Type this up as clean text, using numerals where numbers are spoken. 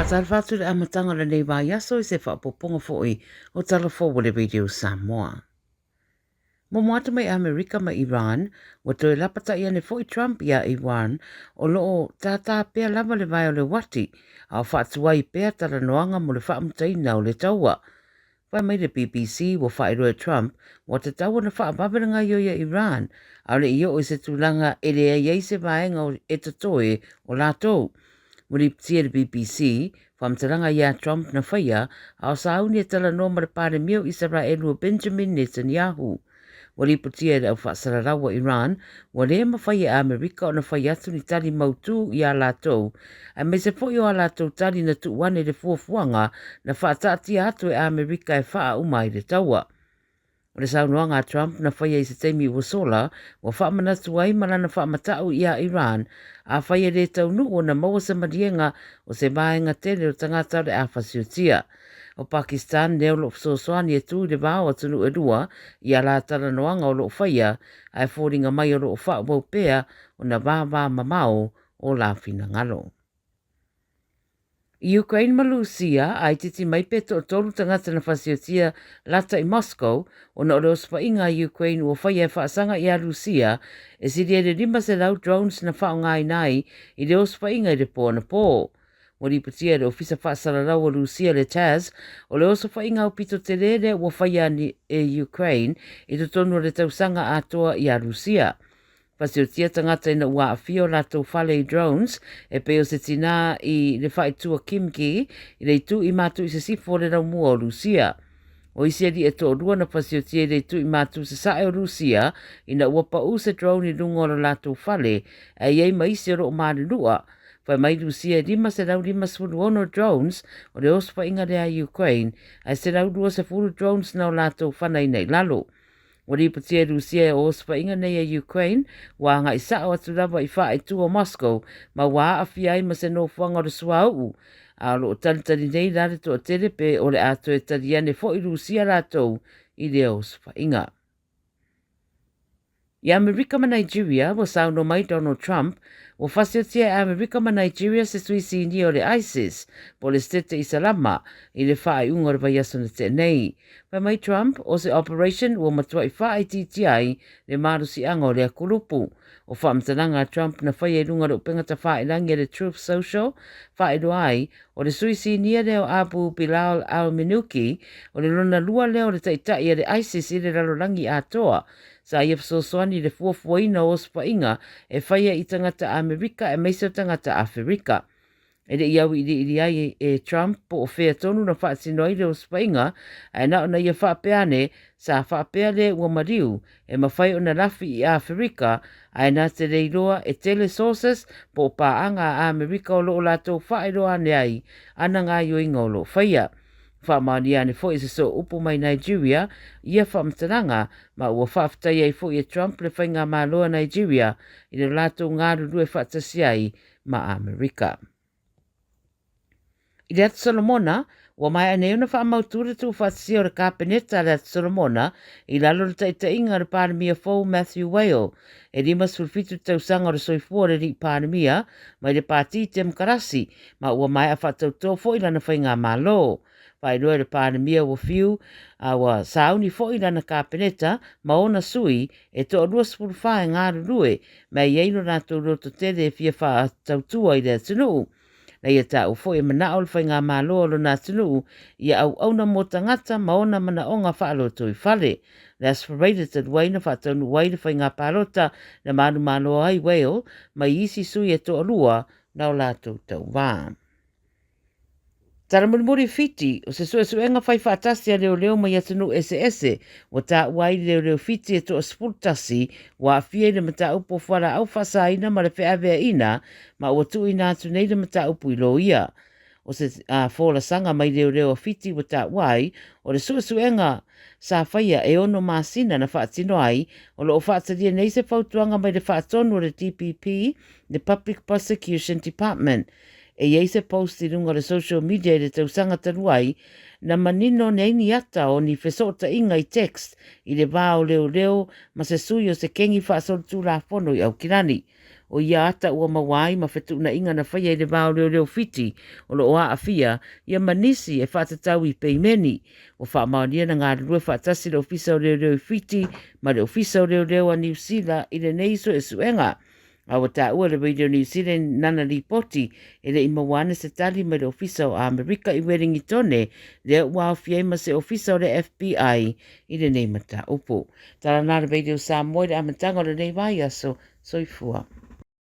Faatalofa atu i le amataga o lenei vaiaso i se faaopoopoga foi o Tala Fou a le Radio Samoa. Momo atu mai Amerika ma Iran, ua toe lapata'i ane foi Trump iā Iran o lo o tātā pea lava le vae o le uati a o faatuai pea talanoaga mo le faamutaina o le taua. Fai mai le BBC ua faailoa e Trump ua tatau ona faavave le gaoioi a Iran ʻaʻole i oo i se tulaga e leai ai se vaega e totoe o latou. Ua lipotia e le BBC, faamatalaga ia Trump na faia a o sauni e talanoa ma le Palemia o Isaraelu o Benjamin Netanyahu. Ua lipotia e le au faasalalau a Iran, ua lē mafai e Amerika ona fai atu ni tali mautū iā latou, aemaise foi o a latou tali na tuu ane i le fuafuaga na faataatia atu e Amerika e faauma ai le taua. O le saunoaga a Trump na faia i se taimi ua sola, ua faamanatu ai ma lana faamata'u iā Iran, afai e lē taunuu ona maua se maliega o se vaega tele o tagata o le a fasiotia. O Pakistan lea o lo o fesoasoani e tu i le va o atunuu e lua i a la talanoaga o lo o faia, ae foliga mai o lo o faaauau pea ona vavamamao o la finagalo. I Ukraine ma Lusia, a itiiti mai pe toatolu tagata na fasiotia lata i Moscow ona o le osofaiga a Ukraine ua faia e faasaga iā Lusia e sili ai le 500 drones na faaaogaina ai i le osofaiga i le po anapō. Ua lipotia e le Ofisa Faasalalau o Lusia le TASS, o le osofaiga aupito tele lea ua faia e Ukraine i totonu o le tausaga atoa iā Lusia. Fasiotia tagata ina ua aafia o latou fale i drones, e pei o se tinā i le faaitua Kimki i le itu i matu i sisifo o le laumua o Lusia. O isi alii e toalua na fasiotia i le itu i matu sasae o Lusia ina ua paʻu se drone i luga o lo latou fale, ae i ai ma isi o lo o malulua. Fai mai Lusia e 556 drones o le osofaiga lea a Ukraine, ae 120 drones na o latou fanaina i lalo. Ua lipotia e Lusia e o osofaiga nei a Ukraine ua agai sao atu lava i faaitu o Moscow ma ua aafia ai ma se nofoaga o le suauu, a o lo o talitali nei la le toatele pe o le a toe tali ane foi Lusia latou i lea osofaiga. I Amerika ma Nigeria, ua saunoa mai Donald Trump, ua fasiotia e Amerika ma Nigeria se sui sinia o le ISIS, po o le Setete Isalama, i le faaiuga o le vaiaso na tea nei. Fai mai Trump, o se operation ua matuai faaitiitia ai le malosiaga o lea kulupu. O faamatalaga a Trump na faia i luga o le upega tafailangi a le Truth Social, faailoa ai, O le sui sinia lea o Abu Bilal al-Minuki, o le lona lua lea o le taitai a le ISIS i le lalolagi atoa. Sa ia fesoasoani i le fuafuaina o osofaiga e faia i tagata Amerika aemaise o tagata Aferika. E le i auiliili ai e Trump po o fea tonu na faatino ai le osofaiga, ae na ona ia faapea ane, sa faapea le ua maliu e mafai ona lafi i Aferika, ae na te le iloa e tele sources po o paaga a Amerika o lo o latou faailoa ane ai ana gaioiga o lo o faia. Faamaonia ane foi e se sooupu mai Nigeria ia faamatalaga ma ua faafetai ai foi e Trump le faigamalo a Nigeria i le latou galulue faatasi ai ma Amerika. I le Atu Solomona, ua maea nei ona faamautu le tuufaatasia o le Kapeneta a le Atu Solomona i lalo o le taitaiga a le Palemia fou Matthew Wale. E 57 tausaga o le soifua o le alii Palemia mai le Pati Temokarasi ma ua maea faatautō foi lana faigamalo. Faailoa e le Palemia ua fiu a ua sauni foi lana Kapeneta ma ona sui e toa 24 e galulue ma e i ai lo latou lototele e fia faatautua i le atunuu. Na ia taua foi e manao le faigamalo a lona atunuu ia auauna mo tagata ma ona manaoga faalotoifale. Le Aso Faraile talu ai na faataunuu ai le faiga palota na manumalo ai Whale mai isi sui e toalua na o latou tauva. Tala mulimuli Fiti, o se suesuega fai faatasi a leoleo mai atunuu eseese, ua taua ai leoleo Fiti e toa 11 ua aafia i le mataupu o fualaau faasaina ma le feaveaiina ma ua tuuina atu nei le mataupu i loia. O se folasaga mai leoleo a Fiti ua taua ai, o le suesuega sa faia e ono masina na faatino ai, o lo o faatalia nei se fautuaga mai le faatonu o le DPP, le Public Prosecution Department. E i ai se post i luga o le social media i le tausaga talu ai, na manino nei ni ata o ni fesootaiga i text i le va o leoleo ma se sui o se kengi faasolitulafono i Aukilani. O ia ata ua maua ai ma fetuunaiga na faia i le va o leoleo Fiti o lo o aafia ia ma nisi e faatatau i peimeni. Ua faamaonia na galulue faatasi le Ofisa o Leoleo i Fiti ma le Ofisa o Leoleo a Niu Sila i lenei suesuega. A ua taua le Radio New Zealand nana lipoti e le i maua ana se tali mai le Ofisa o Amerika i Welingitone, lea ua aofia ai ma se Ofisa o le FBI i lenei mataupu. Tala na le Radio Samoa i le amataga o lenei vaiaso. Soifua.